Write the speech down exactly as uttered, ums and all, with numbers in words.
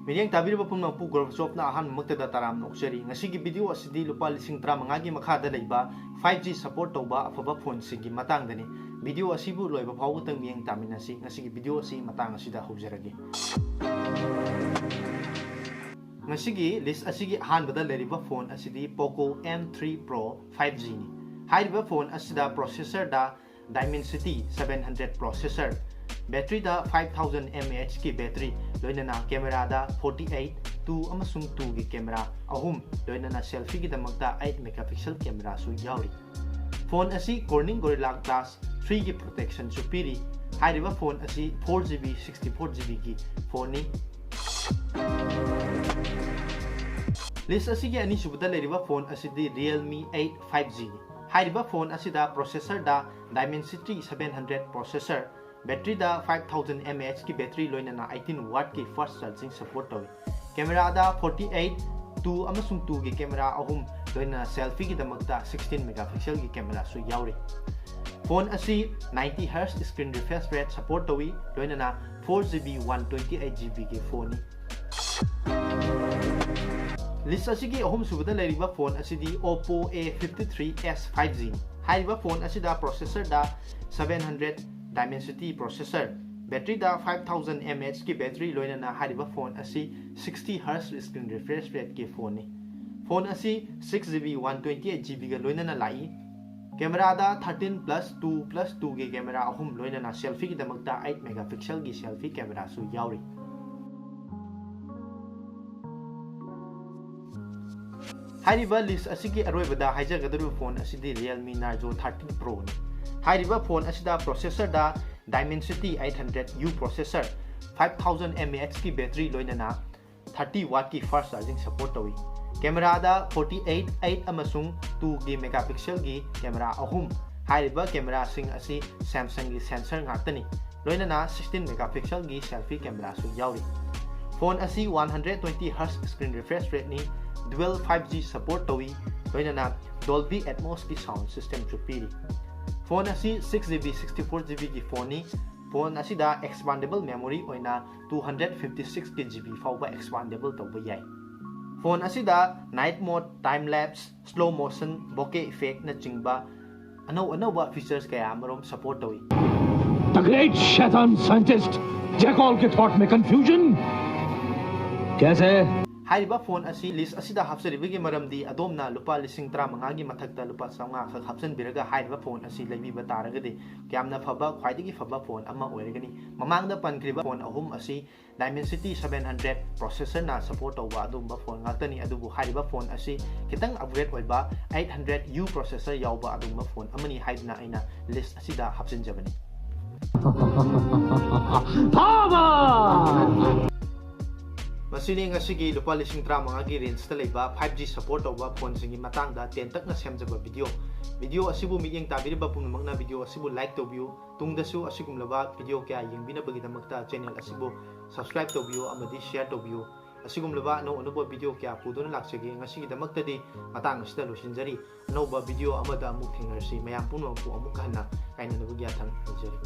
ꯃꯤꯠꯌꯦꯡ ꯇꯥꯕꯤꯔꯤꯕ ꯄꯨꯝꯅꯃꯛꯄꯨ ꯒꯣꯔꯕ ꯆꯣꯞꯅ ꯑꯍꯥꯟꯕꯃꯛꯇꯗ ꯇꯔꯥꯝꯅ ꯑꯣꯛꯆꯔꯤ꯫ ꯉꯁꯤꯒꯤ ꯚꯤꯗꯤꯑꯣ ꯑꯁꯤꯗꯤ ꯂꯨꯄꯥ ꯂꯤꯁꯤꯡ ꯇꯔꯥꯃꯉꯥꯒꯤ ꯃꯈꯥꯗ ꯂꯩꯕ five G support ꯇꯧꯕ ꯑꯐꯕ ꯐꯣꯟꯁꯤꯡꯒꯤ ꯃꯇꯥꯡꯗꯅꯤ꯫ ꯚꯤꯗꯤꯑꯣ ꯑꯁꯤꯕꯨ ꯂꯣꯏꯕ ꯐꯥꯎꯕꯇꯪ ꯃꯤꯠꯌꯦꯡ ꯇꯥꯃꯤꯟꯅꯁꯤ꯫ ꯉꯁꯤꯒꯤ ꯚꯤꯗꯤꯑꯣ ꯑꯁꯤ ꯃꯇꯥꯡ ꯑꯁꯤꯗ ꯍꯧꯖꯔꯒꯦ꯫ ꯉꯁꯤꯒꯤ ꯂꯤꯁ ꯑꯁꯤꯒꯤ ꯑꯍꯥꯟꯕꯗ ꯂꯩꯔꯤꯕ ꯐꯣꯟ ꯑꯁꯤꯗꯤ Poco M three Pro five G ꯅꯤ꯫ ꯍꯥꯏꯔꯤꯕ ꯐꯣꯟ ꯑꯁꯤꯗ ꯄ꯭ꯔꯣꯁꯦꯁꯔꯗ Dimensity seven hundred processor, ꯕꯦꯇ꯭ꯔꯤꯗ five thousand mAh ꯀꯤ ꯕꯦꯇ꯭ꯔꯤ, ꯂꯣꯏꯅꯅ ꯀꯦꯃꯦꯔꯥꯗ forty eight, two ꯑꯃꯁꯨꯡ two ꯒꯤ ꯀꯦꯃꯦꯔꯥ ꯑꯍꯨꯝ, ꯂꯣꯏꯅꯅ ꯁꯦꯜꯐꯤꯒꯤꯗꯃꯛꯇ eight megapixel ꯀꯦꯃꯦꯔꯥꯁꯨ ꯌꯥꯎꯔꯤ꯫ ꯐꯣꯟ ꯑꯁꯤ Corning Gorilla Glass three ꯒꯤ ꯄ꯭ꯔꯣꯇꯦꯛꯁꯟꯁꯨ ꯄꯤꯔꯤ꯫ ꯍꯥꯏꯔꯤꯕ ꯐꯣꯟ ꯑꯁꯤ four GB, sixty four GB ꯒꯤ ꯐꯣꯟꯅꯤ꯫ ꯂꯤꯁ ꯑꯁꯤꯒꯤ ꯑꯅꯤꯁꯨꯕꯗ ꯂꯩꯔꯤꯕ ꯐꯣꯟ ꯑꯁꯤꯗꯤ Realme eight five G ꯅꯤ꯫ ꯍꯥꯏꯔꯤꯕ ꯐꯣꯟ ꯑꯁꯤꯗ ꯄ꯭ꯔꯣꯁꯦꯁꯔꯗ Dimensity seven hundred processor, ꯕꯦꯇ꯭ꯔꯤꯗ five thousand mAh ꯀꯤ ꯕꯦꯇ꯭ꯔꯤ, ꯂꯣꯏꯅꯅ eighteen watt ꯀꯤ fast charging support ꯇꯧꯏ꯫ ꯀꯦꯃꯦꯔꯥꯗ forty eight, two ꯑꯃꯁꯨꯡ two ꯒꯤ ꯀꯦꯃꯦꯔꯥ ꯑꯍꯨꯝ, ꯂꯣꯏꯅꯅ ꯁꯦꯜꯐꯤꯒꯤꯗꯃꯛꯇ sixteen megapixel ꯒꯤ ꯀꯦꯃꯦꯔꯥꯁꯨ ꯌꯥꯎꯔꯤ꯫ ꯐꯣꯟ ꯑꯁꯤ ninety hertz screen refresh rate support ꯇꯧꯏ, ꯂꯣꯏꯅꯅ four GB, one twenty eight GB ꯒꯤ ꯐꯣꯟꯅꯤ꯫ ꯂꯤꯁ ꯑꯁꯤꯒꯤ ꯑꯍꯨꯝꯁꯨꯕꯗ ꯂꯩꯔꯤꯕ ꯐꯣꯟ ꯑꯁꯤꯗꯤ Oppo A fifty three S five G ꯅꯤ꯫ ꯍꯥꯏꯔꯤꯕ ꯐꯣꯟ ꯑꯁꯤꯗ ꯄ꯭ꯔꯣꯁꯦꯁꯔꯗ seven hundred Dimensity processor, ꯕꯦꯇ꯭ꯔꯤꯗ five thousand mAh ꯀꯤ ꯕꯦꯇ꯭ꯔꯤ, ꯂꯣꯏꯅꯅ ꯍꯥꯏꯔꯤꯕ ꯐꯣꯟ ꯑꯁꯤ sixty hertz screen refresh rate ꯀꯤ ꯐꯣꯟꯅꯤ꯫ ꯐꯣꯟ ꯑꯁꯤ six GB, one twenty eight GB ꯒ ꯂꯣꯏꯅꯅ ꯂꯥꯛꯏ꯫ ꯀꯦꯃꯦꯔꯥꯗ thirteen plus two plus two ꯒꯤ ꯀꯦꯃꯦꯔꯥ ꯑꯍꯨꯝ, ꯂꯣꯏꯅꯅ ꯁꯦꯜꯐꯤꯒꯤꯗꯃꯛꯇ eight megapixel ꯒꯤ ꯁꯦꯜꯐꯤ ꯀꯦꯃꯦꯔꯥꯁꯨ ꯌꯥꯎꯔꯤ꯫ ꯍꯥꯏꯔꯤꯕ ꯂꯤꯁ ꯑꯁꯤꯒꯤ ꯑꯔꯣꯏꯕꯗ ꯍꯥꯏꯖꯒꯗꯧꯔꯤꯕ ꯐꯣꯟ ꯑꯁꯤꯗꯤ Realme Narzo thirteen Pro ꯅꯤ꯫ ꯍꯥꯏꯔꯤꯕ ꯐꯣꯟ ꯑꯁꯤꯗ ꯄ꯭ꯔꯣꯁꯦꯁꯔꯗ Dimensity eight hundred U processor, five thousand mAh ꯀꯤ ꯕꯦꯇ꯭ꯔꯤ, ꯂꯣꯏꯅꯅ thirty watt ꯀꯤ fast charging support ꯇꯧꯏ꯫ ꯀꯦꯃꯦꯔꯥꯗ forty eight, eight ꯑꯃꯁꯨꯡ two ꯒꯤ megapixel ꯒꯤ ꯀꯦꯃꯦꯔꯥ ꯑꯍꯨꯝ꯫ ꯍꯥꯏꯔꯤꯕ ꯀꯦꯃꯦꯔꯥꯁꯤꯡ ꯑꯁꯤ Samsung ꯒꯤ sensor ꯉꯥꯛꯇꯅꯤ, ꯂꯣꯏꯅꯅ sixteen megapixel ꯒꯤ ꯁꯦꯜꯐꯤ ꯀꯦꯃꯦꯔꯥꯁꯨ ꯌꯥꯎꯔꯤ꯫ ꯐꯣꯟ ꯑꯁꯤ one hundred twenty hertz screen refresh rate ꯅꯤ, dual five G support ꯇꯧꯏ, ꯂꯣꯏꯅꯅ Dolby Atmos ꯀꯤ sound system ꯁꯨ ꯄꯤꯔꯤ꯫ ꯐꯣꯟ ꯑꯁꯤ six GB, sixty four GB ꯒꯤ ꯐꯣꯟꯅꯤ, Phone ꯑꯁꯤꯗ expandable memory ꯑꯣꯏꯅ two hundred fifty six K G B ꯐꯥꯎꯕ expandable ꯇꯧꯕ ꯌꯥꯏ꯫ Phone ꯑꯁꯤꯗ night mode, time lapse, slow motion, bokeh effect ꯅꯆꯤꯡꯕ ꯑꯅꯧ ꯑꯅꯧꯕ features ꯀꯌꯥ ꯑꯃꯔꯣꯝ support ꯇꯧꯏ꯫ The great shaitan scientist Jack All के thought में confusion कैसे? ꯍꯥꯏꯔꯤꯕ phone ꯑꯁꯤ list ꯑꯁꯤꯗ ꯍꯥꯞꯆꯔꯤꯕꯒꯤ ꯃꯔꯝꯗꯤ ꯑꯗꯣꯝꯅ ꯂꯨꯄꯥ ꯂꯤꯁꯤꯡ ꯇꯔꯥꯃꯉꯥꯒꯤ ꯃꯊꯛꯇ ꯂꯨꯄꯥ ꯆꯥꯝꯃꯉꯥ ꯈꯛ ꯍꯥꯞꯆꯤꯟꯕꯤꯔꯒ ꯍꯥꯏꯔꯤꯕ phone ꯑꯁꯤ ꯂꯩꯕꯤꯕ ꯇꯥꯔꯒꯗꯤ ꯌꯥꯝꯅ ꯐꯕ, ꯈ꯭ꯋꯥꯏꯗꯒꯤ ꯐꯕ phone ꯑꯃ ꯑꯣꯏꯔꯒꯅꯤ꯫ ꯃꯃꯥꯡꯗ ꯄꯟꯈ꯭ꯔꯤꯕ phone ꯑꯍꯨꯝ ꯑꯁꯤ Dimensity seven hundred processor ꯅ support ꯇꯧꯕ ꯑꯗꯨꯒꯨꯝꯕ phone ꯉꯥꯛꯇꯅꯤ, ꯑꯗꯨꯕꯨ ꯍꯥꯏꯔꯤꯕ phone ꯑꯁꯤ ꯈꯤꯇꯪ upgrade ꯑꯣꯏꯕ eight hundred U processor ꯌꯥꯎꯕ ꯑꯗꯨꯒꯨꯝꯕ phone ꯑꯃꯅꯤ ꯍꯥꯏꯗꯨꯅ ꯑꯩꯅ list ꯑꯁꯤꯗ ꯍꯥꯞꯆꯤꯟꯖꯕꯅꯤ꯫ ꯃꯁꯤꯅꯤ ꯉꯁꯤꯒꯤ ꯂꯨꯄꯥ ꯂꯤꯁꯤꯡ ꯇꯔꯥꯃꯉꯥꯒꯤ range ꯇ ꯂꯩꯕ five G support ꯇꯧꯕ phone ꯁꯤꯡꯒꯤ ꯃꯇꯥꯡꯗ ꯇꯦꯟꯇꯛꯅ ꯁꯦꯝꯖꯕ video꯫ Video ꯑꯁꯤꯕꯨ ꯃꯤꯠꯌꯦꯡ ꯇꯥꯕꯤꯔꯤꯕ ꯄꯨꯝꯅꯃꯛꯅ video ꯑꯁꯤꯕꯨ like ꯇꯧꯕꯤꯌꯨ꯫ ꯇꯨꯡꯗꯁꯨ ꯑꯁꯤꯒꯨꯝꯂꯕ video ꯀꯌꯥ ꯌꯦꯡꯕꯤꯅꯕꯒꯤꯗꯃꯛꯇ channel ꯑꯁꯤꯕꯨ subscribe ꯇꯧꯕꯤꯌꯨ ꯑꯃꯗꯤ share ꯇꯧꯕꯤꯌꯨ꯫ ꯑꯁꯤꯒꯨꯝꯂꯕ ꯑꯅꯧ ꯑꯅꯧꯕ video ꯀꯌꯥ ꯄꯨꯗꯨꯅ ꯂꯥꯛꯆꯒꯦ꯫ ꯉꯁꯤꯒꯤꯗꯃꯛꯇꯗꯤ ꯃꯇꯥꯡ ꯑꯁꯤꯗ ꯂꯣꯏꯁꯤꯟꯖꯔꯤ꯫ ꯑꯅꯧꯕ video ꯑꯃꯗ ꯑꯃꯨꯛ ꯊꯦꯡꯅꯔꯁꯤ꯫ ꯃꯌꯥꯝ ꯄꯨꯝꯅꯃꯛꯄꯨ ꯑꯃꯨꯛ ꯍꯟꯅ ꯀꯥꯏꯅꯅꯕꯒꯤ ꯌꯥꯊꯪ ꯅꯤꯖꯔꯤ꯫